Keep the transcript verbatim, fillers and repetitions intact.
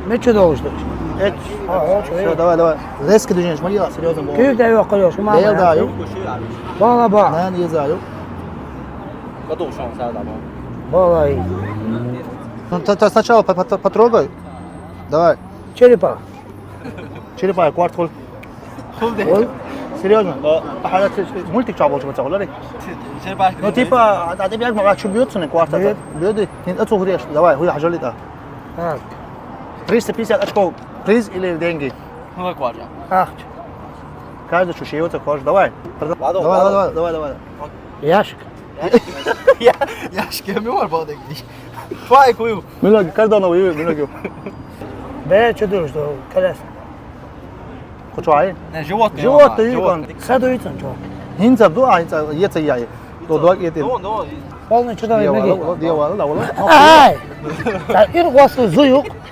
Мича долуш ду? Эч. А, о, чё, Всё, э. давай, давай. Резко движение, смотри, серьёзно было. Куьг дай воккъал йош, ма. Бел да, ё. Бала ба. Нан еза, ё. Бала и. Ну, ты, ты сначала по- по- потрогай. Давай. Черепа. Черепа, кварт хол. Ол Серьёзно? Мультик чабол чабол чабол, ари. Ну, типа, а ты бьёшь, мага чубьётся, не кварт. Бьёт. Бьёт, не, это цугреш. Давай, хуя хажали да. Так. Триста пятьдесят очков. Приз или деньги? Ну, кварт. Ах. Каждый чушьётся, кварт. Давай. Давай, Ладно, давай, ладно. давай, давай, давай. Ящик. Я, я шкем не мог подойти. Твой кую. Милоги, каждый новый, милоги. Бе, чё думаешь, что колес? Хочешь, ай? Не, животное. Животное, Животное. животное. Саду ицан, чё? Хинца ду, а хинца, еца яй. То дог ети. Ну, ну. Полный чё там, Дьявол, ноги. дьявол, дьявол, дьявол. Ай! Так, ир гуасу зуюк.